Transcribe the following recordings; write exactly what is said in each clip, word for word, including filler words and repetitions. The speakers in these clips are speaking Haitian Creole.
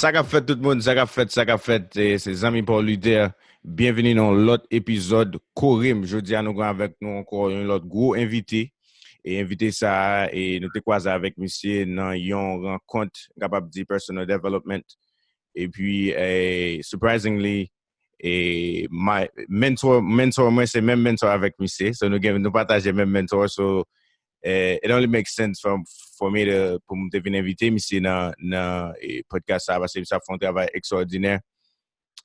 Sa k ap fèt tout moun, sa k ap fèt, sa k ap fèt, eh, se zanmi pa w Luther. Byenvini nan yon lòt epizòd Kore m. Jodi a nou gen avèk nou ankò yon lòt gwo envite. E envite sa a, e nou te kwaze avèk misye nan yon rankont, m kapab di personal development. Epi, eh, surprisingly, e my, mentor, mentor mwen se menm mentor avèk misye. So nou gen, nou pataje menm mentor. So, eh, it only makes sense for, for me to, pou m te vin envite misye nan, nan, eh, podcast sa, paske misye ap fè yon travay ekstwòdinè.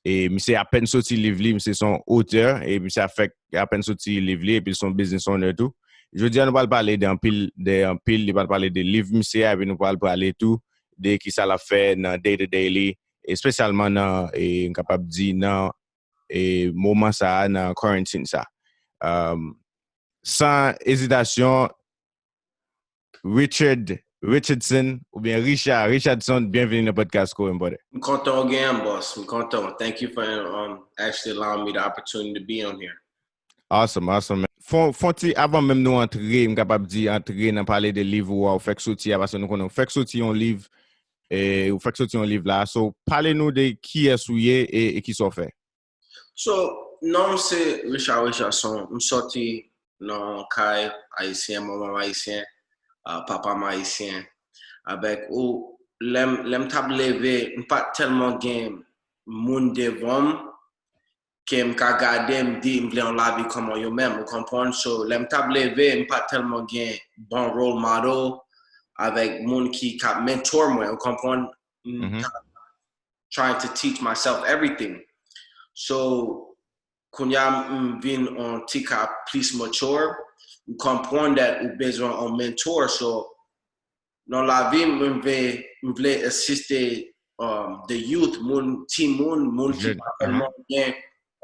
E misye apèn soti liv li, misye se yon otè, e misye ap fèk apèn soti liv li, epi l se yon business owner tou. Jodi a nou pral pale de anpil, de anpil, li pral pale de liv misye a, epi nou pral pale tou de kisa l ap fè nan day to day li, espesyalman nan, e, m kapab di nan, e, moman sa a, nan quarantine sa. Um, san ezitasyon, Richard Richardson, oubyen Richard Richardson, byenvini nan podcast Kore m, brother. M kontan w genyen m, boss. M kontan w. Thank you for, um, actually allowing me the opportunity to be on here. Awesome, awesome, man. Fon, fon ti, avan menm nou antre, m kapab di antre nan pale de liv ou a, ou fèk soti a, paske nou konnen ou fèk soti yon liv, e, ou fèk soti yon liv la. So, pale nou de kiyès ou ye e, e kisa w fè. So, non m se Richard Richardson. M sòti nan kay ayisyen, manman m ayisyen, ah, papa m ayisyen. Avèk ou, lè m, lè m t ap leve, m pa t tèlman gen moun devan m ke m ka gade, m di, m vle yon lavi kòman yo menm, ou konprann? So, lè m t ap leve, m pa t tèlman gen bon role model avèk moun ki ka mentor mwen, ou konprann? M t ap trying to teach myself everything. So, kounye a m vin yon ti ka plis mature, m konprann that ou bezwen yon mentor. So, nan lavi m, m vle, m vle asiste, um, the youth, moun, timoun, moun ki pa tèlman gen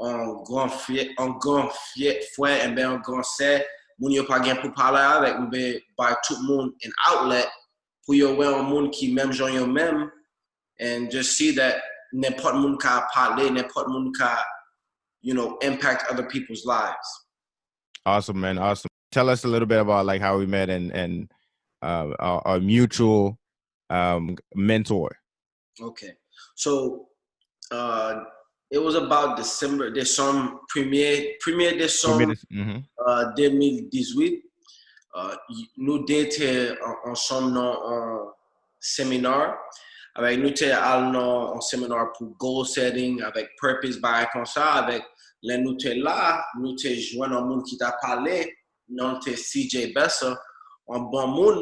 yon gran fyè, yon gran fyè, frè, enben yon gran sè, moun yo pa gen pou pale avèk, m vle bay tout moun an outlet pou yo wè yon moun ki menm jan yo menm, and just see that nenpòt moun ka pale, nenpòt moun ka, you know, impact other people's lives. Awesome, man. Awesome. Tell us a little bit about, like, how we met and, and, uh, our, our mutual, um, mentor. Okay. So, uh, it was about December, désanm, premye, premye désanm, uh, de mil dizuit. Uh, nou de te an, ansanm nan, uh, seminar. Avèk nou te al nan yon seminar pou goal setting, avèk purpose, bagay konsa. Avèk lè nou te la, nou te jwenn yon moun ki ta pale, non l te C J Besser, yon bon moun.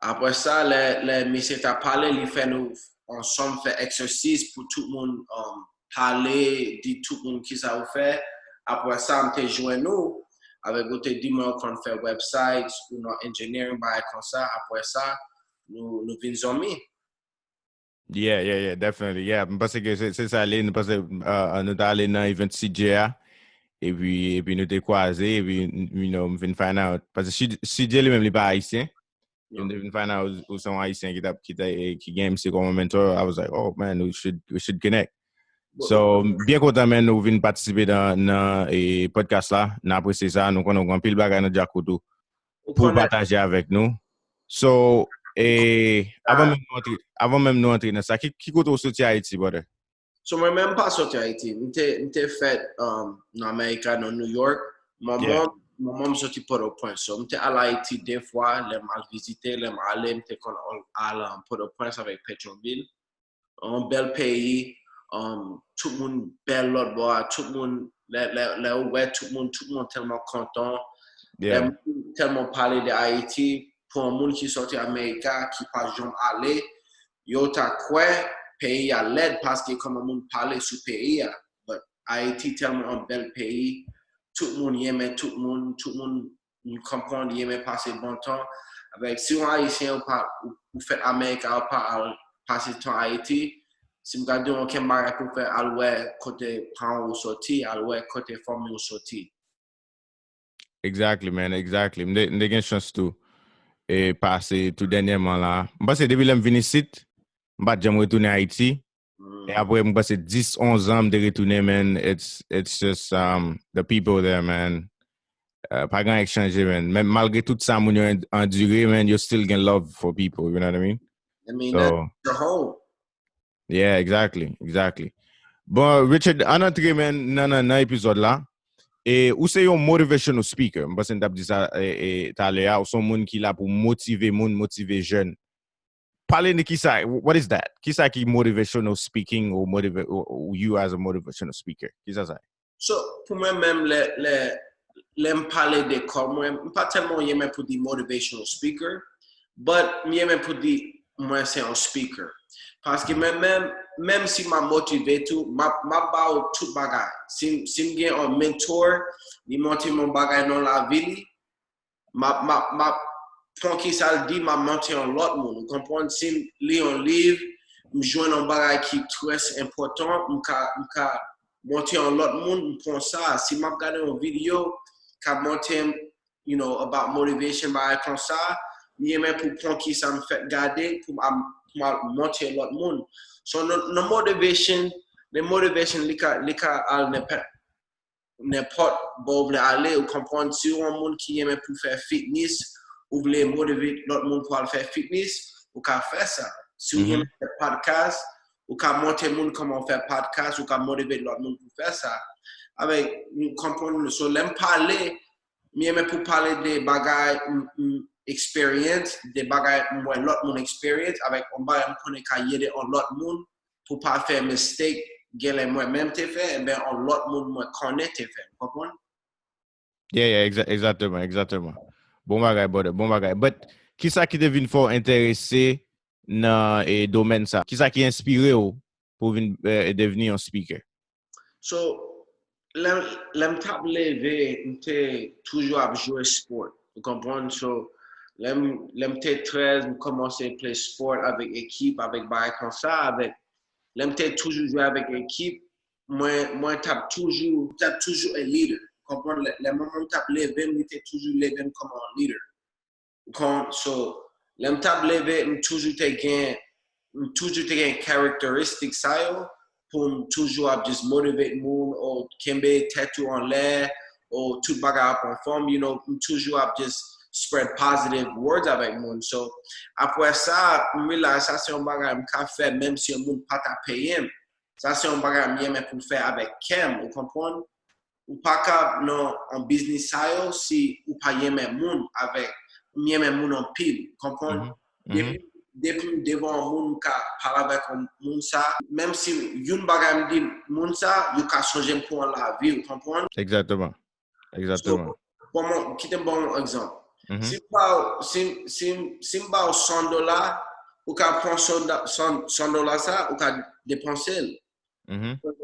Apre sa, lè, lè misye ta pale, li fè nou ansanm fè exercice pou tout moun, um, pale, di tout moun kisa ou fè. Apre sa, m te jwenn ou, avèk ou te di mwen ou konn fè websites, ou nan engineering, bagay konsa. Apre sa, nou, nou vin zanmi. Yeah, yeah, yeah, definitely. Yeah, m panse ke se, se sa li, nou panse, uh, nou ta ale nan event C J a, epi, epi nou te kwaze, epi, you know, m vin find out. Paske C J li menm, li pa ayisyen. Yo. M te vin find out ou se yon ayisyen ki t ap, ki te, ki gen misye kòm mentor. I was like, "Oh man, we should, we should connect." So, m byen kontan, man, ou vin patisipe nan, nan, e, podcast la. N apresye sa. Nou konnen ou gen anpil bagay nan djakout ou pou w pataje avèk nou. So, e, avan menm nou antre, avan menm nou antre nan sa, ki, ki kote ou soti Ayiti, brother? So, mwen menm, m pa soti Ayiti. M te, m te fèt, um, nan America, nan New York. Manman, manman m soti Pòtoprens. So, m te al Ayiti de fwa, lè m al vizite, lè m ale, m te konn al, al, um, Pòtoprens avèk Petyonvil. Yon bèl peyi, um, tout moun bèl lòt bò a, tout moun, lè, lè, lè ou wè tout moun, tout moun tèlman kontan. Lè moun tèlman pale de Ayiti, pou yon moun ki sòti America, ki pa janm ale, yo ta kwè peyi a lèd paske kòman moun pale sou peyi a. But Ayiti tèlman yon bèl peyi, tout moun renmen tout moun, tout moun, m konprann, renmen pase bon tan. Avèk, si yon Ayisyen ou pa, ou, ou fèt America, ou pa al pase tan Ayiti, si m ka di w yon kenbe bagay pou fè, al wè kote paran w soti, al wè kote fanmi w soti. Exactly, man, exactly. M te, m te gen chans tou, e pase tou dènyèman la. M panse depi lè m vin isit, m pa t janm retounen Ayiti. E apre, m panse dis, onz an, m te retounen, man. It's, it's just, um, the people there, man. Uh, pa gen anyen k chanje, man. Men malgre tout sa moun yo en-, andire, man, yo still gen love for people, you know what I mean? I mean, so, that's your home. Yeah, exactly, exactly. Bon, Richard, ann antre, man, nan, nan, nan epizòd la. E ou se yon motivational speaker. M panse n t ap di sa e, e, talè a. Ou se yon moun ki la pou motive moun, motive jèn. Pale de kisa, what is that? Kisa ki motivational speaking ou motiva ou, ou you as a motivational speaker? Kisa sa ye? So, pou mwen menm, lè, lè, lè m pale de kò mwen, m pa tèlman renmen pou di motivational speaker, but m renmen pou di mwen se yon speaker. Paske mwen menm, menm si m ap motive tou, m ap, m ap ba w tout bagay. Si, si m gen yon mentor, li montre m yon bagay nan lavi li, m ap, m ap, m ap pran kisa l di, m ap montre yon lòt moun. Ou konprann? Si m li yon liv, m jwenn yon bagay ki trè enpòtan, m ka, m ka montre yon lòt moun, m pran sa. Si m ap gade yon videyo k ap montre m, you know, about motivation, bagay konsa, m renmen pou pran kisa m fèk gade, pou m al, pou m al montre lòt moun. So, nan, nan motivation, the motivation, li ka, li ka al nenpòt nenpòt bò ou vle ale, ou konprann, si ou yon moun ki renmen pou fè fitness, ou vle motive lòt moun pou al fè fitness, ou ka fè sa. Si ou renmen fè podcast, ou ka montre moun kòman ou fè podcast, ou ka motive lòt moun pou fè sa. Avèk, ou konprann, so lè m pale, m renmen pou pale de bagay m, m experience, de bagay m wè lòt moun experience, avèk yon bagay m konnen ka ede yon lòt moun, pou pa fè mistake genlè mwen menm te fè, enben yon lòt moun mwen konnen te fè. Ou konprann? Yeah, yeah, egza- egzakteman, egzakteman. Bon bagay, brother, bon bagay. But, kisa ki te vin fè w enterese nan e, domèn sa? Kisa ki enspire w pou w vin e, devni yon speaker? So, lè, lè m t ap leve, m te toujou ap jwe sport. Ou konprann? So, lè m, lè m te trèz, m kòmanse play sport avèk ekip, avèk bagay konsa, avèk, lè m te toujou jwe avèk ekip, mwen, mwen t ap toujou, m t ap toujou a leader. Ou konprann? Lè, lè manman m t ap leve m, li te toujou leve m kòm yon leader. Kon, so, lè m t ap leve, m toujou te gen, m toujou te gen characteristic sa yo, pou m toujou ap just motivate moun, ou kenbe tèt ou anlè, ou tout bagay ap anfòm, you know, m toujou ap just spread positive words avèk moun. So, apre sa, m realize sa se yon bagay m ka fè, menm si yon moun pa ta peye m. Sa se yon bagay m renmen pou fè avèk kè m, ou konprann? Ou pa kab nan an biznis sa yo si ou pa renmen moun avèk, m renmen moun anpil, ou konprann? Depi, depi m devan yon moun, m ka pale avèk yon moun sa, menm si youn bagay m di moun sa, yo ka sonje m pou an lavi, ou konprann? Egzakteman. Egzakteman. So, bon, kite m ba w yon egzanp. Si m ba w, si, si, si m ba w san dola, ou ka pran san, san, san dola sa, ou ka depanse l.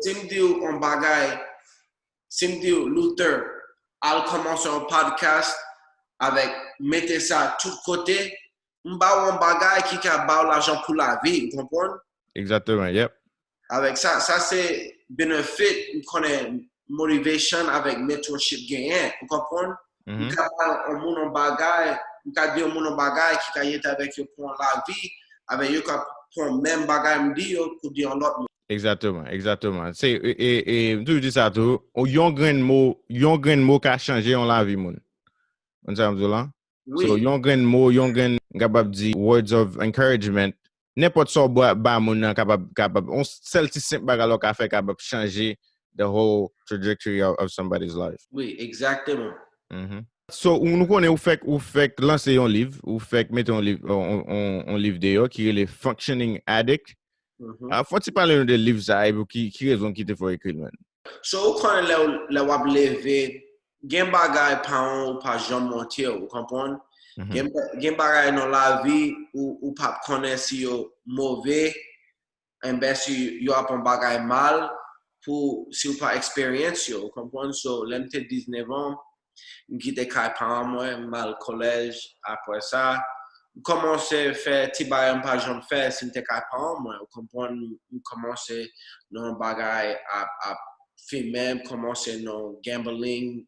Si m di w yon bagay, si m di w, Luther, al kòmanse yon podcast avèk mete sa tout kote, m ba w yon bagay ki ka ba w lajan pou lavi, ou konprann? Egzakteman, yep. Avèk sa, sa se benefit, m konnen motivation avèk mentorship genyen, ou konprann? M ka ba yon moun yon bagay, m ka di yon moun yon bagay ki ka rete avèk yo pou yon lavi, avèk yo ka pran menm bagay m di yo pou di yon lòt moun. Egzakteman, egzakteman. Se, e, e, e, m toujou di sa tou, yon grenn mo, yon grenn mo ka chanje yon lavi moun. Ou konn sa m di w la? So, yon grenn mo, yon grenn, m kapab di, words of encouragement, nenpòt sa w ba, ba moun nan kapab, kapab, yon sèl ti senp bagay la w ka fè kapab chanje the whole trajectory of, of somebody's life. Wi, egzakteman. So, ou, nou konnen ou fèk, ou fèk lanse yon liv, ou fèk mete yon liv, yon, yon, yon liv deyò ki rele Functioning Addict. Ah, fò w ti pale nou de liv sa a, epi ki, ki rezon ki te fè w ekri l, man? So, ou konnen lè, lè w ap leve, gen bagay paran w pa janm montre w, ou konprann? Gen, gen bagay nan lavi ou, ou p ap konnen si yo move, enben si yo ap yon bagay mal, pou, si w pa experience yo, ou konprann? So, lè m te diznèf an, m kite kay paran mwen, m al kolèj, apre sa, m kòmanse fè ti bagay m pa janm fè si m te kay paran mwen, ou konprann? M kòmanse nan bagay ap, ap fimen, m kòmanse nan gambling,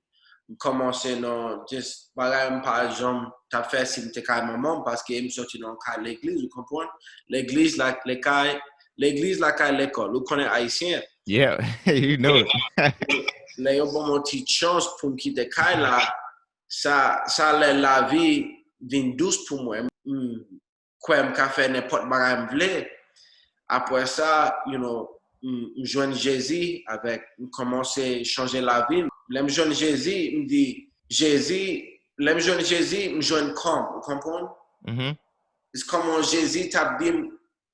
m kòmanse nan just bagay m pa janm t ap fè si m te kay manman m, paske m soti nan kay legliz, ou konprann? Legliz la, le kay, legliz lakay lekòl, ou konnen ayisyen. Yeah, you know it. Lè yo ban m yon ti chans pou m kite kay la, sa, sa lè lavi vin dous pou mwen. M kwè m ka fè nenpòt bagay m vle. Apre sa, you know, m, m jwenn Jezi avèk, m kòmanse chanje lavi m. Lè m jwenn Jezi, m di, Jezi, lè m jwenn Jezi, m jwenn kò m, ou konprann? Mhm. Se kòman Jezi t ap di m,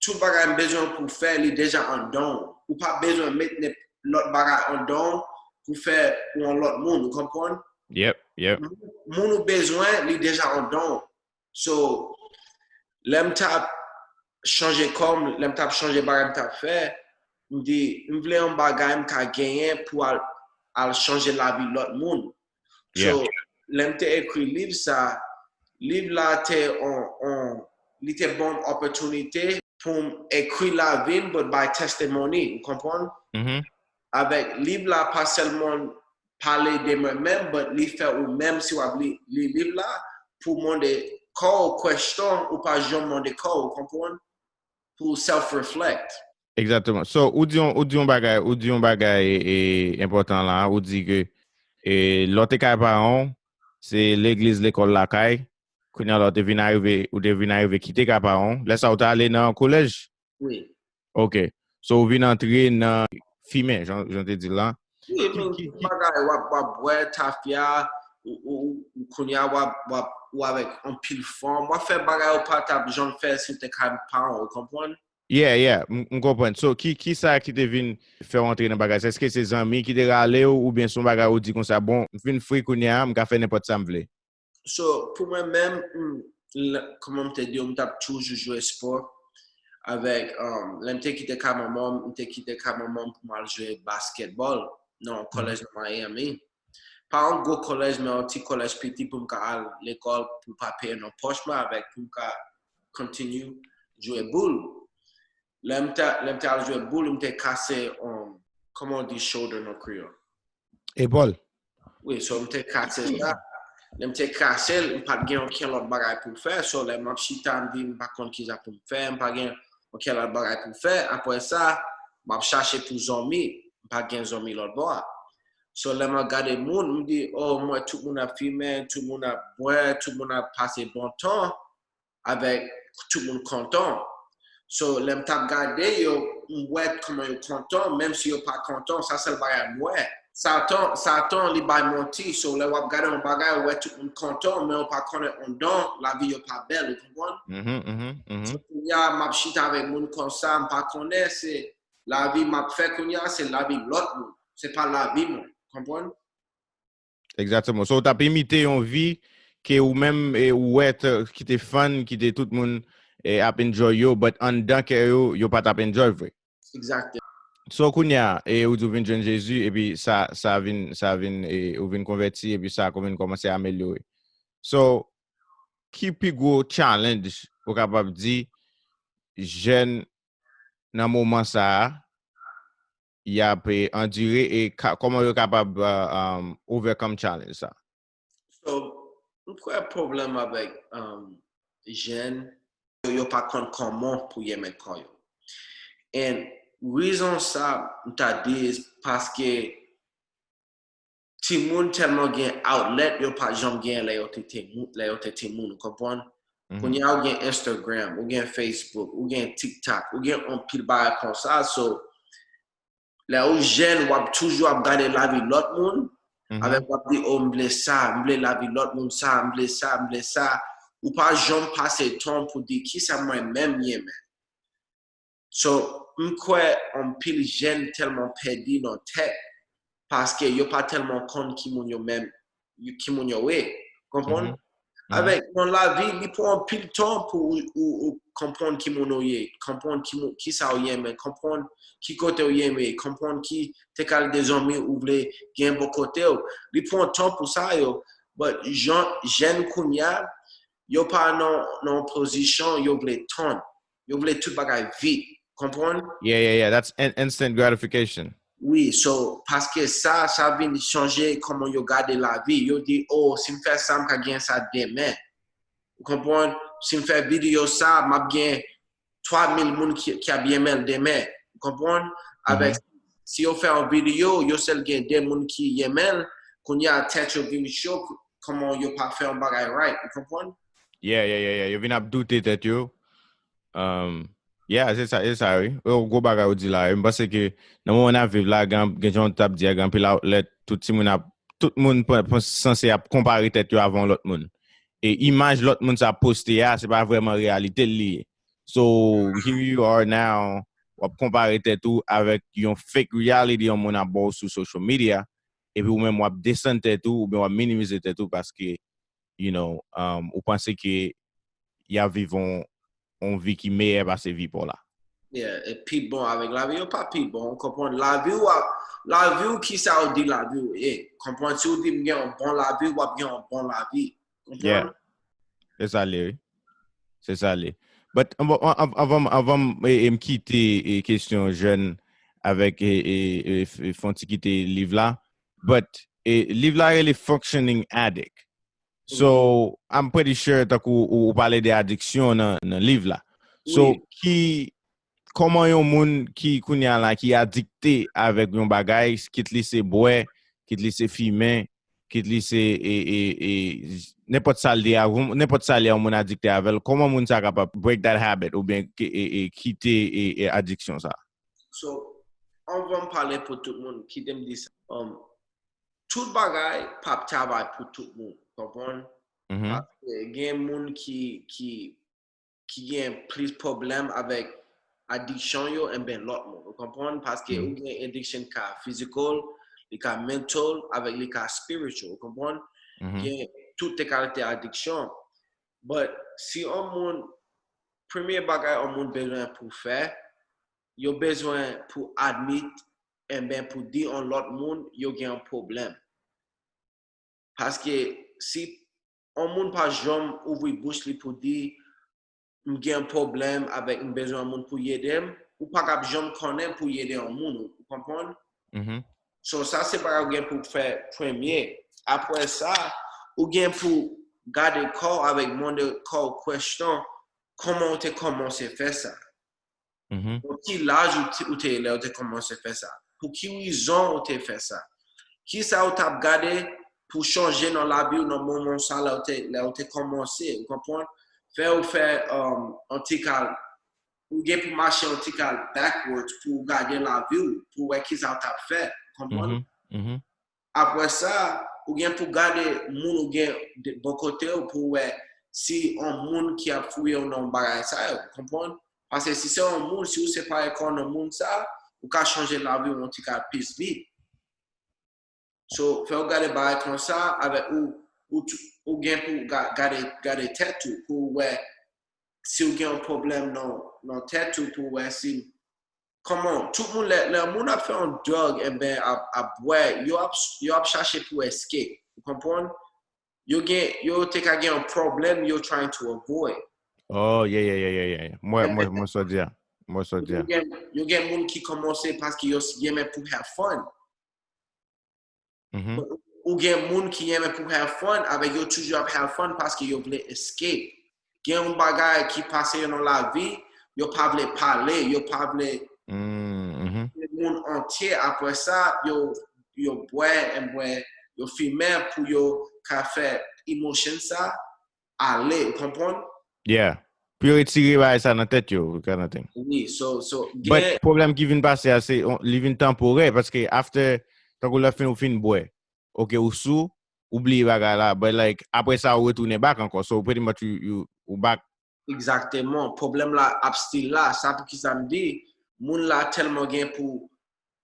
tout bagay m bezwen pou fè, li deja anndan w. Ou pa bezwen met nenp lòt bagay anndan w pou fè ou yon lòt moun, ou konprann? Yep, yep. Moun ou bezwen, li deja anndan w. So, lè m t ap chanje kò m, lè m t ap chanje bagay m t ap fè, m di, m vle yon bagay m ka genyen pou al, al chanje lavi lòt moun. So, Yeah. Lè m te ekri liv sa, liv la te on, on, li te ban m opòtinite pou m ekri lavi m, but by testimony, ou konprann? Mhm. Avèk liv la, pa sèlman pale de mwen menm, but li fè ou menm, si w ap li, li liv la, pou mande kò w kwèsyon ou pa janm mande kò w, ou konprann? Pou self-reflect. Exactement. So, ou di yon, ou di yon bagay, ou di yon bagay e, enpòtan la, ou di ke e, lè w te kay paran w, se legliz, lekòl, lakay. Kounye a la, ou te vin arive, ou te vin arive kite kay paran w. Lè sa, ou te ale nan kolèj? Wi. Ok. So, ou vin antre nan fimen, jan, jan te di la. Wi, men tout bagay, w ap, w ap bwè tafya, ou, ou, ou, ou kounye a, w ap, w ap, ou avèk anpil fanm, w ap fè bagay ou pa t ap janm fè si w te kay paran w, ou konprann? Yeah, yeah, m m konprann. So, ki, ki sa ki te vin fè w antre nan bagay sa? Èske se zanmi ki te rale w, oubyen se yon bagay ou di konsa, bon, m fin fri kounye a, m ka fè nenpòt sa m vle? So, pou mwen menm, m, l- kòman m te di w, m t ap toujou jwe spò. Avèk, um, lè m te kite kay manman m, m te kite kay manman m pou m al jwe basketball nan kòlèj nan Miami. Pa yon gwo kòlèj, men yon ti kòlèj piti pou m ka al lekòl, pou pa peye nan pòch mwen, avèk pou m ka continue jwe boul. Lè m te, lè m te al jwe boul, m te kase, um, kòman w di shoulder nan kreyòl? Epòl. Wi, so m te kase sa. Lè m te kase l, m pa t gen okenn lòt bagay pou m fè. So, lè m ap chita, m di, m pa konn kisa pou m fè, m pa gen okenn lòt bagay pou m fè. Apre sa, m ap chache pou zanmi, m pa gen zanmi lòt bò a. So, lè m ap gade moun, m di, oh, m wè tout moun ap fimen, tout moun ap bwè, tout moun ap pase bon tan avèk tout moun kontan. So, lè m t ap gade yo, m wè kòman yo kontan, menm si yo pa kontan, sa sèl bagay m wè. Satan, Satan, li bay manti. So, lè w ap gade yon bagay, ou wè tout moun kontan, men ou pa konnen anndan, lavi yo pa bèl, ou konprann? Mhm, mhm, mhm. So, kounye a, m ap chita avèk moun konsa, m pa konnen, se lavi m ap fè kounye a, se lavi lòt moun. Se pa lavi mwen, konprann? Exactement. So, ou t ap imite yon vi ke ou menm e ou wè t- ki te fun, ki te tout moun e, ap enjoy yo, but anndan kè yo, yo pa t ap enjoy vre. Exactement. So, kounye a, e, ou di ou vin jwenn Jezi, epi sa, sa vin, sa vin, e, ou vin konvèti, epi sa vin kòmanse amelyore. So, ki pi gwo challenge ou kapab di jèn nan moman sa a, y ap e, andire e ka, kòman yo kapab uh, um, overcome challenge sa? So, m kwè pwoblèm avèk um, jèn, yo pa konn kòman pou y enmen kò yo. And reason sa, m ta di, is paske timoun tèlman gen outlet, yo pa janm gen lè yo te, te, lè yo te timoun, ou konprann? Kounye a ou gen Instagram, ou gen Facebook, ou gen TikTok, ou gen anpil bagay konsa, so, lè ou jèn, w ap toujou ap gade lavi lòt moun, avèk w ap di, oh, m vle sa, m vle lavi lòt moun sa, m vle sa, m vle sa. Ou pa janm pase tan pou di, kisa mwen menm m renmen. So, m kwè anpil jèn tèlman pèdi nan tèt, paske yo pa tèlman konn ki moun yo menm, ki moun yo ye. Konprann? Avèk nan lavi, li pran anpil tan pou ou, ou, ou konprann ki moun ou ye, konprann ki moun, ki sa ou renmen, konprann ki kote ou renmen, konprann ki te kalite zanmi ou vle gen bò kote w. Li pran tan pou sa yo. But jan, jèn kounye a, yo pa nan, nan pozisyon yo vle tann. Yo vle tout bagay vit. Konprann? Yeah, yeah, yeah. That's an instant gratification. Wi, so, paske sa, sa vin chanje kòman yo gade lavi. Yo di, oh, si m fè sa, m ka gen sa demen. Ou konprann? Si m fè videyo sa, m ap gen twa mil moun ki, ki ap renmen l demen. Ou konprann? Avèk, si yo fè yon videyo, yo sèl gen de moun ki renmen l, kounye a tèt yo vin cho, kòman yo pa fè yon bagay right. Ou konprann? Yeah, yeah, yeah, yeah. Yo vin ap doute tèt yo. Um, Yeah, se sa, se sa, wi. Yon gwo bagay ou di la, wi. M panse ke nan moman n ap viv la, gen, gen jan w t ap di a, gen anpil outlet, tout timoun ap, tout moun pa- pa- sanse ap konpare tèt yo avè yon lòt moun. E imaj lòt moun sa ap poste a, se pa vrèman reyalite l li ye. So, here you are now, w ap konpare tèt ou avèk yon fake reality yon moun ap ba w sou social media, epi ou menm w ap desann tèt ou, oubyen w ap minimize tèt ou paske, you know, um, ou panse ke y ap viv yon, yon vi ki meyè pase vi pa w la. Yeah, e pi bon avèk lavi, yo pa pi bon, ou konprann? Lavi w ap, lavi w ki sa ou di lavi w ye, konprann? Si ou di m gen yon bon lavi, w ap gen yon bon lavi, konprann? Yeah. Se sa l ye, wi. Se sa l ye. But anvan anvan anvan m kite e, kesyon jèn avèk e, e, e, f- fon ti kite liv la. But e, liv la rele Functioning Addict. So, I'm pretty sure tankou ou, ou pale de adiksyon nan, nan liv la. So, Wi. Ki, kòman yon moun ki kounye a la, ki adikte avèk yon bagay, kit li se bwè, kit li se fimen, kit li se e, e, e, nenpòt sa l de a, nenpòt sa l ye yon moun adikte avè l, kòman moun sa kapab break that habit oubyen ki- e, e, kite e, e, adiksyon sa? So, anvan m pale pou tout moun, kite m di sa. Um, tout bagay p ap travay pou tout moun, konprann? Mhm. Paske gen moun ki, ki, ki gen plis pwoblèm avèk adiksyon yo enben lòt moun, ou konprann? Paske Mhm. Ou gen adiksyon ka physical, li ka mental, avèk li ka spiritual, ou konprann? Mhm. Gen tout kalite adiksyon. But si yon moun, premye bagay yon moun bezwen pou fè, yo bezwen pou admit enben pou di yon lòt moun yo gen yon pwoblèm. Paske si yon moun pa janm ouvri bouch li pou di, "M gen yon pwoblèm avèk, m bezwen yon moun pou ede m," ou pa kab janm konnen pou ede yon moun, ou konprann? Mhm. So, sa se bagay ou gen pou fè premye. Apre sa, ou gen pou gade kò w avèk mande kò w kesyon, kòman ou te kòmanse fè sa? Mhm. Pou ki laj ou te, ou te lè ou te kòmanse fè sa? Pou ki rezon ou te fè sa? Ki sa ou t ap gade pou chanje nan lavi w nan moman sa lè ou te, lè ou te kòmanse, ou konprann? Fè ou fè um, an ti kal, ou gen pou mache an ti kal backwards pou ou gade lavi w, pou wè ki sa ou t ap fè, ou konprann? Mhm. Mhm. Apre sa, ou gen pou gade moun ou gen de bò kote w pou wè si yon moun ki ap fouye w nan bagay sa yo, ou konprann? Paske si se yon moun, si ou separe kò w nan moun sa, ou ka chanje lavi w yon ti kal plis vit. So, fè ou gade bagay konsa, avèk ou, ou, tou- ou gen pou ga- gade, gade tèt ou, pou wè si ou gen yon pwoblèm nan, nan tèt ou, pou wè si, kòman, tout moun, lè, lè moun ap fè yon drug, enben, ap, ap bwè, yo ap, yo ap chache pou escape, ou konprann? Yo gen, yo te ka gen yon pwoblèm, yo trying to avoid. Oh, yeah, yeah, yeah, yeah, yeah. Mwen, mwen, mwen sa w di a. Mwen sa w di a. Yo gen, yo gen moun ki kòmanse paske yo s- renmen pou have fun. Mhm. Ou gen moun ki renmen pou have fun, avèk yo toujou ap have fun paske yo vle escape. Gen yon bagay ki pase yo nan lavi, yo pa vle pale, yo pa vle Mm, mhm. moun antye. Apre sa, yo, yo bwè, enben, yo fimen pou yo ka fè emotion sa ale, ou konprann? Yeah. Pou yo retire bagay sa nan tèt yo, kind of thing. Wi, so, so, But gen, pwoblèm ki vin pase a, se on- li vin tanporè, paske after, tankou lè fin, ou fin bwè, ok, ou sou, ou bliye bagay la, but like, apre sa, ou retounen back ankò, so pretty much, you, you, ou back. Egzakteman, pwoblèm la ap still la, sa pou ki sa m di, moun la tèlman gen pou,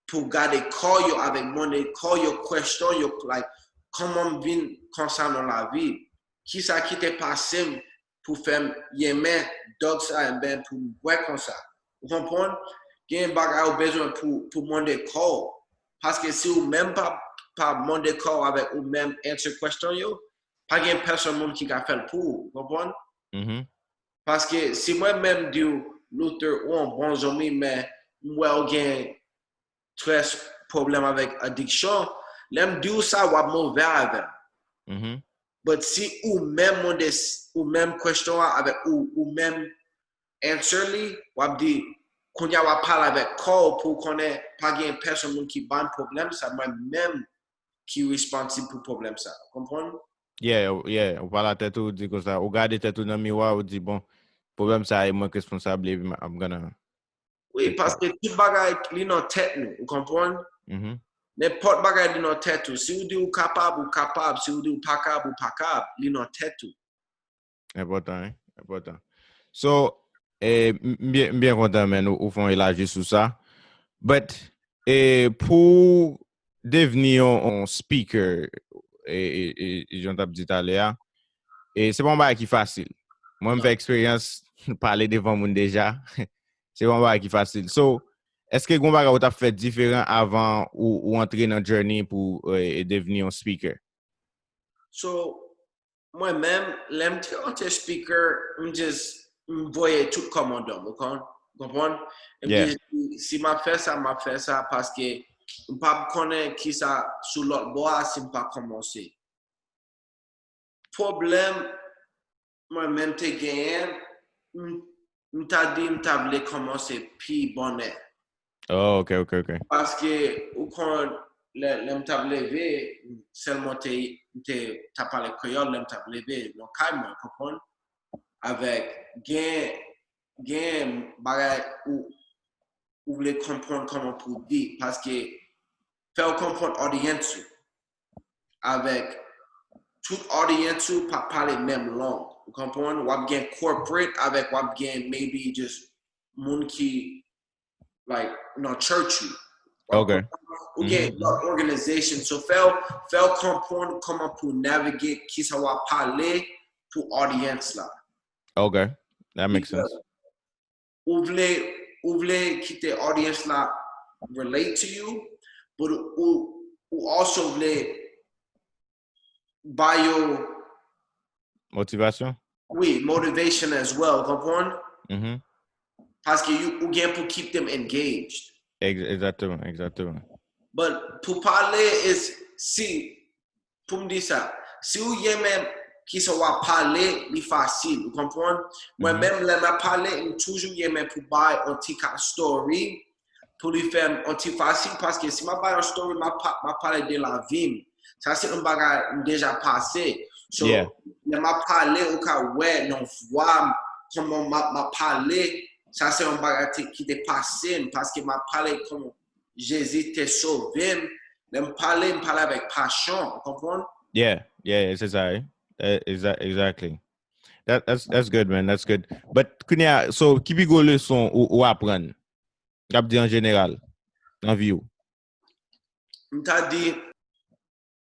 pou gade kò yo avèk mande kò yo, question yo, like, kòman m vin konsa nan lavi? Kisa ki te pase m pou fè m renmen drug sa, enben pou m bwè konsa? Ou konprann? Gen bagay ou bezwen pou, pou mande kò w. Paske si ou menm pa, pa mande kò w avèk ou menm answer question yo, pa gen pèsonn moun ki ka fè l pou ou. Ou konprann? Mhm. Paske si mwen menm di w, Luther, ou yon bon zanmi, men m wè ou gen trè pwoblèm avèk adiksyon, lè m di w sa, w ap move avè m. Mhm. But si ou menm mande s- ou menm question an avèk ou, ou menm answer li, w ap di, kounye a w ap pale avèk kò w pou w konnen pa gen pèsonn moun ki ban pwoblèm sa, mwen menm ki responsab pou pwoblèm sa. Konprann? Yeah, yeah, ou pale a tèt ou, ou di konsa, ou gade tèt ou nan miwa, ou di, bon, pwoblèm sa a e mwen k responsab li, epi m ap gonna Wi, paske tout bagay li nan tèt nou, ou konprann? Mhm. Nenpòt bagay li nan tèt ou. Si ou di ou kapab, ou kapab. Si ou di ou pa kab, ou pa kab. Li nan tèt ou. Enpòtan, wi. Enpòtan. So, eh, m m byen, m byen kontan, man, ou, ou fè yon elaji sou sa. But, eh, pou devni yon, yon speaker, e, e, e, e jan w t ap di talè a, e se pa yon bagay ki fasil. Mwen, m fè eksperyans pale devan moun deja. Se pa yon bagay ki fasil. So, èske gen yon bagay ou t ap fè diferan avan ou, ou antre nan journey pou eh, devni yon speaker? So, mwen menm, lè m te antre speaker, m just, m voye tout kòmandan, ou kon- konprann? M Yeah. di, si, si m ap fè sa, m ap fè sa, paske m p ap konnen kisa sou lòt bò a si m pa kòmanse. Pwoblèm mwen menm te genyen, m, m ta di m ta vle kòmanse pi bonè. Oh, ok, ok, ok. Paske, ou konn, lè, lè m t ap leve, sèlman te, m te t ap pale kreyòl lè m t ap leve nan kay mwen, konprann? Avèk gen, gen bagay ou, ou vle konprann kòman pou di, paske fè w konprann audience ou. Avèk tout audience ou pa pale menm lang. Ou konprann? W ap gen corporate avèk w ap gen maybe just moun ki, like, nan church ou. Ok. Ou gen Mhm. lòt organization. So fè w, fè w konprann kòman pou navigate kisa w ap pale pou audience la. Ok. That makes sense. Ou vle, ou vle kite audience la relate to you, but ou, ou also vle ba yo, Motivation? wi, motivation as well, konprann? Mhm. Paske you, ou gen pou keep them engaged. Ex- Exactement, exactement. But pou pale is, si, pou m di sa, si ou renmen kisa w ap pale, li fasil, ou konprann? Mwen Mhm. menm, lè m ap pale, m toujou renmen pou bay yon ti ka story, pou li fè m yon ti fasil, paske si m ap bay yon story, m ap pa- m ap pale de lavi m. Sa se yon bagay m deja pase. So, Yeah. lè m ap pale, ou ka wè nan vwa m, kòman m ap, m ap pale, sa se yon bagay te- ki te pase m, paske m ap pale kòman Jezi te sove m. Lè m pale, m pale avèk pasyon, ou konprann? Yeah, yeah, yeah, se sa, wi. Eh, exa- exactly. That, that's, that's good, man. That's good. But, kounye a, so, ki pi gwo leson ou, ou aprann? K ap di an jeneral, nan vi w? M ta di,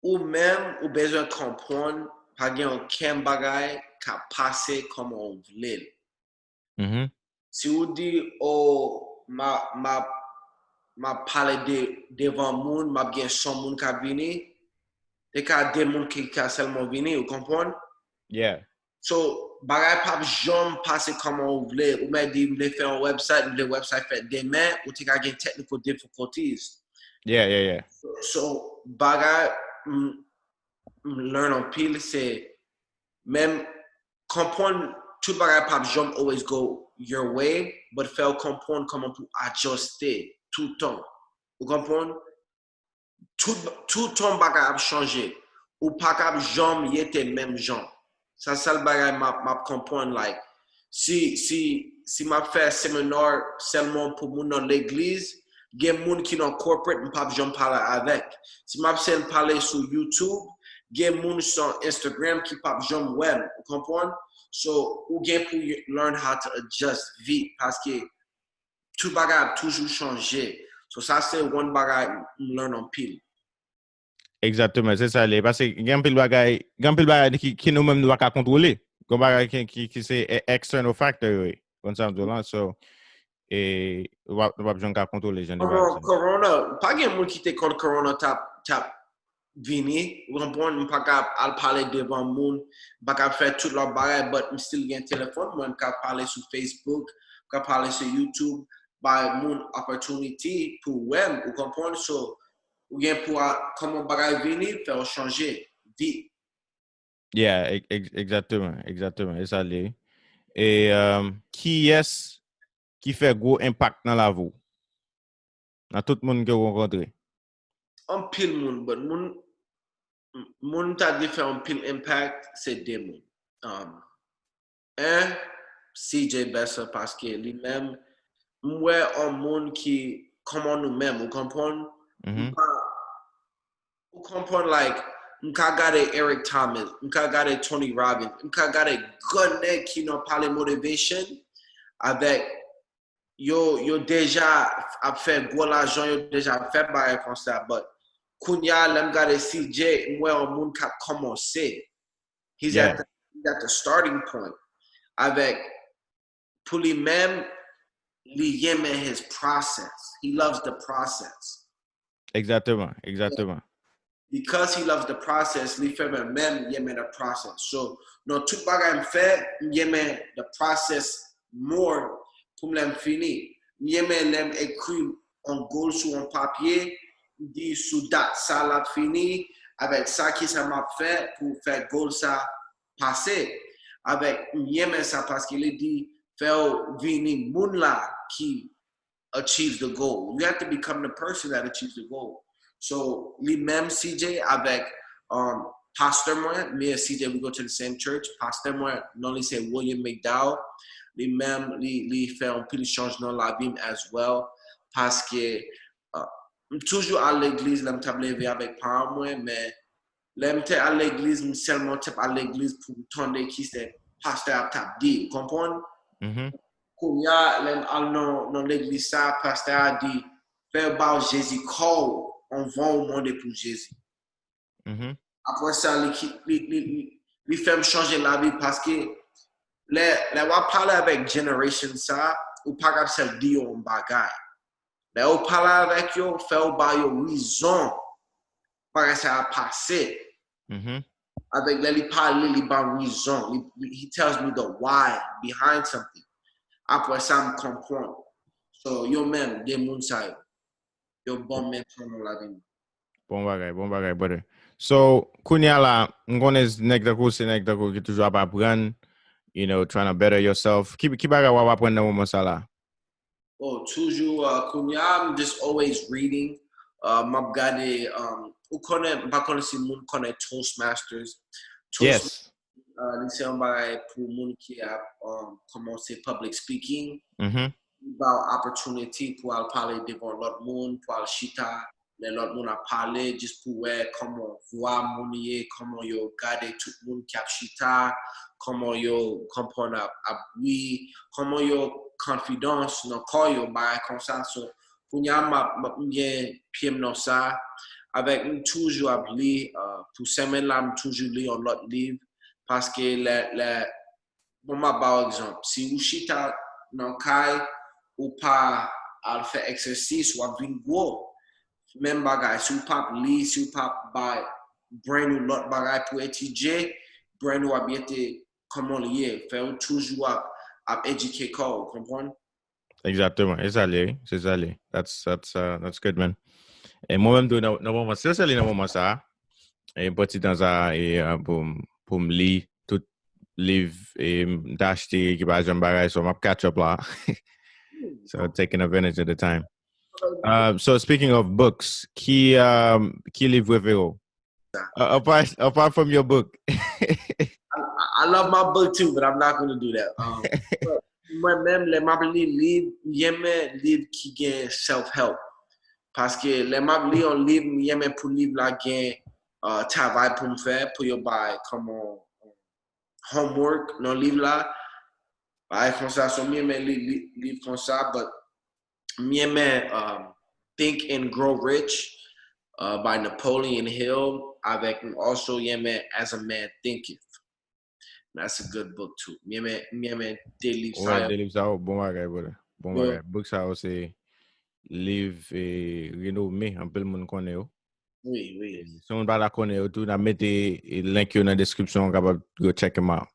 ou menm, ou bezwen konprann, pa gen okenn bagay k ap pase kòman ou vle l. Mhm. Si ou di, oh, m a, m a, m ap pale de, devan moun, m ap gen san moun k ap vini, te ka de moun ki ka sèlman vini, ou konprann? Yeah. So, bagay p ap janm pase kòman ou vle. Ou mèt di, m vle fè yon website, m vle website fèt demen, ou te ka gen technical difficulties. Yeah, yeah, yeah. So, bagay, m, m learn anpil, se menm konprann tout bagay p ap janm always go your way, but fè w konprann kòman pou adjiste toutan. Ou konprann? Tout, toutan bagay ap chanje. Ou pa kab janm rete menm jan. Sa sèl bagay m ap, m ap konprann, like, si, si, si m ap fè seminar sèlman pou moun nan legliz, gen moun ki nan corporate m p ap janm pale avèk. Si m ap sèl pale sou YouTube, gen moun sou Instagram ki p ap janm wè m, ou konprann? So, ou gen pou y- learn how to adjust vit, paske tout bagay ap toujou chanje. So, sa se one bagay m learn anpil. Exactement, se sa li ye. Paske gen anpil bagay, gen anpil bagay ki, ki nou menm nou pa ka kontwole. Gen bagay ki, ki, ki se e- external factor yo ye. Konn sa m di w la, so, e, nou p ap, nou p ap janm ka kontwole jan de bagay sa. Corona, pa gen moun ki te konn corona t ap, t ap vini, ou konprann, m pa ka al pale devan moun, m pa ka fè tout lòt bagay, but m still gen telefòn mwen, m ka pale sou Facebook, m ka pale sou YouTube, bay moun opportunity pou wè m, ou konprann, so, ou gen pou a, kòman bagay vini, fè w chanje, vit. Yeah, e- e- exactement, exactement, e sa li ye. E, um, kiyès ki fè gwo enpak nan lavi w? Nan tout moun ke w rankontre? Anpil moun, but moun, moun ta di fè anpil impact, se de moun. Um, en, C J Bessa, paske li menm, m wè yon moun ki kòman nou menm, ou konprann? M pa, ou konprann, like, m ka gade Eric Thomas, m ka gade Tony Robbins, m ka gade gran nèg ki nan pale motivation avèk yo, yo deja ap fè gwo lajan, yo deja ap fè bagay konsa, but kounya lè m gade C J, m wè yon moun k ap kòmanse. He's at the, he's at the starting point. Avèk, pou li menm, li renmen his process. He loves the process. Exactement, exactement. Because he loves the process, li fè mwen menm renmen the process. So, nan tout bagay m fè, m renmen the process more pou m lè m fini. M renmen lè m ekri yon goal sou yon papye, m di sou dat sa l ap fini, avèk sa ki sa m ap fè pou fè goal sa pase. Avèk, m renmen sa paske li di fè w vini moun la ki achieves the goal. You have to become the person that achieves the goal. So, li menm C J avèk um, pastè mwen, me and C J, we go to the same church. Pastè mwen, non li se William McDowell. Li menm, li, li fè yon pil chanj nan lavi m as well. Paske uh, m toujou al legliz lè m t ap leve avèk paran mwen, men lè m te al legliz, m sèlman te al legliz pou m tande ki se pastè a t ap di, ou konprann? Kounye a, lè m al nan, nan legliz sa, pastè a di, fè yo ba w Jezi kò w anvan ou mande pou Jezi. Apre sa, li, ki- li, li, li, li fè m chanje lavi paske lè, lè w ap pale avèk generation sa, ou pa kab sèl di yo yon bagay. Lè ou pale avèk yo, fè ou ba yo rezon bagay sa a pase. Avèk lè li pale, li ban rezon. Li, li- he tells me the why behind something. Apre sa, m konprann. So, yo menm, de moun sa yo, yo bon mentò nan lavi m. Bon bagay, bon bagay, brother. So, kounye a la, m konnen nèg tankou se nèg tankou ki toujou ap aprann, you know, trying to better yourself. Ki, ki bagay w ap aprann nan moman sa la? Oh, toujou, uh, kounye a, I'm just always reading. Uh, m ap gade, um, ou konnen, m pa konnen si moun konnen Toastmasters. Yes. Uh, li se yon bagay pou moun ki ap um, kòmanse public speaking. Mhm. Li ba w opportunity pou al pale devan lòt moun, pou al chita lè lòt moun ap pale, jis pou wè kòman vwa moun ye, kòman yo gade tout moun ki ap chita, kòman yo konprann ap, ap ri, kòman yo konfidans nan kò yo, bagay konsa. So, kounye a, m ap, m ap- m gen pye m nan sa, avèk m toujou ap li, uh, pou semèn la, m toujou li yon lòt liv, paske lè, lè, bon, m ap ba w egzanp, si ou chita nan kay, ou pa al fè egzèsis, w ap vin gwo. Menm bagay, si w p ap li, si w p ap bay brain ou lòt bagay pou etidye, brain ou ap rete kòman li ye, fè ou toujou ap, ap edike kò w, konprann? Exactement, se sa li ye, se sa li ye. That's, that's, uh, that's good, man. E mwen menm tou, nan nan moman, se sèl nan moman sa, e m pran ti tan sa, e uh, pou, m- pou m li tout liv e m te achte ki pa janm bagay, so m ap catch up la. So taking advantage of the time. Uh, so speaking of books, ki, um, ki liv prefere w? Uh, apart, apart from your book. I love my book too, but I'm not going to do that. Um, but mwen menm, lè m ap li liv, m renmen liv ki gen self-help. Paske lè m ap li yon liv, m renmen pou liv la gen uh, travay pou m fè, pou yo bay kòman homework nan liv la. Bagay konsa, so m renmen li, li, liv konsa, but m renmen um, Think and Grow Rich uh, by Napoleon Hill, avèk m also renmen As a Man Thinketh. That's a good book too. M renmen, m renmen de liv sa Ouais, yo. de liv sa yo, bon bagay, brother. Bon Yeah. Bagay. Book sa yo se liv e, renome, anpil moun konnen yo. Wi, wi. Si moun pa ta konnen yo tou, n ap mete e, link yo nan description, ou kapab go check them out.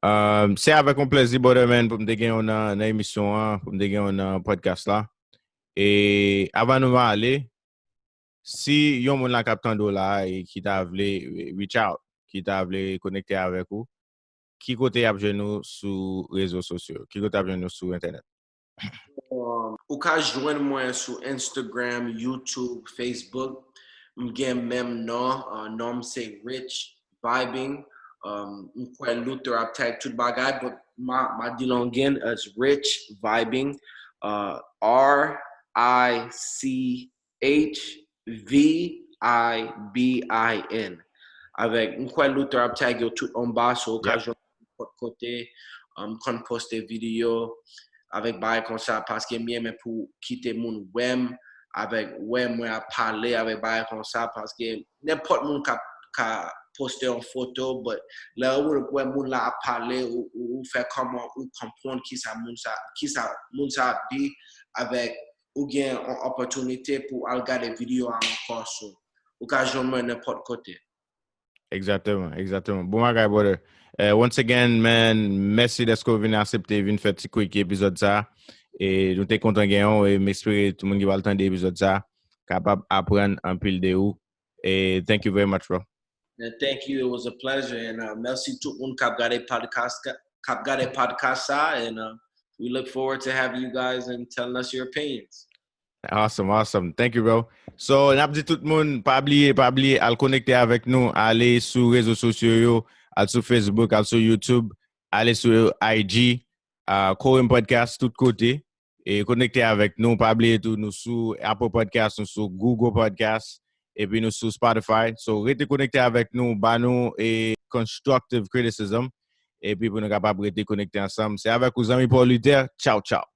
Um, se avèk yon plezi, brother, man, pou m te gen yon nan, nan emisyon an, pou m te gen yon nan podcast la. E avan nou ale, si yon moun la k ap tande w la e ki ta vle reach out, ki ta vle konekte avèk ou, ki kote y ap jwenn ou sou rezo sosyo? Ki kote y ap jwenn ou sou entènèt? Um, ou ka jwenn mwen sou Instagram, YouTube, Facebook. M gen menm non, uh, non m se Rich Vibing. Um, m kwè Luther ap tag tout bagay, but my, my D L N G is Rich Vibing, uh, R I C H V I B I N. Avèk, m kwè Luther ap tag yo tout anba, so ou ka jwenn nenpòt kote, um, konn poste videyo avèk bagay konsa, paske m renmen pou kite moun wè m, avèk wè mwen ap pale avèk bagay konsa, paske nenpòt moun ka, ka poste yon foto, but lè ou wè moun la ap pale, ou, ou, ou fè kòman ou konprann kisa moun sa, kisa moun sa ap di, avèk ou gen yon opòtinite pou al gade videyo a ankò, so ou ka jwenn mwen nenpòt kote. Egzakteman, egzakteman. Bon bagay, brother. Eh, once again, man, mèsi dèske w vin aksepte vin fè ti quick epizòd sa. E nou te kontan gen w, e m espere tout moun ki pral tande epizòd sa kapab aprann anpil de ou. E thank you very much, bro. And thank you. It was a pleasure. And uh, mèsi tout moun k ap gade podcast, k ap gade podcast sa. And uh, we look forward to having you guys and telling us your opinions. Awesome, awesome. Thank you, bro. So, n ap di tout moun, pa bliye, pa bliye, al konekte avèk nou, ale sou rezo sosyo yo, al sou Facebook, al sou YouTube, ale sou I G, uh, Korim Podcast, tout kote. E konekte avèk nou, pa bliye tou, nou sou Apple Podcast, nou sou Google Podcast, epi nou sou Spotify. So, rete konekte avèk nou, ba nou e constructive criticism, epi pou nou kapab rete konekte ansanm. Se avèk ou zanmi Paul Luther. Tchaw, tchaw.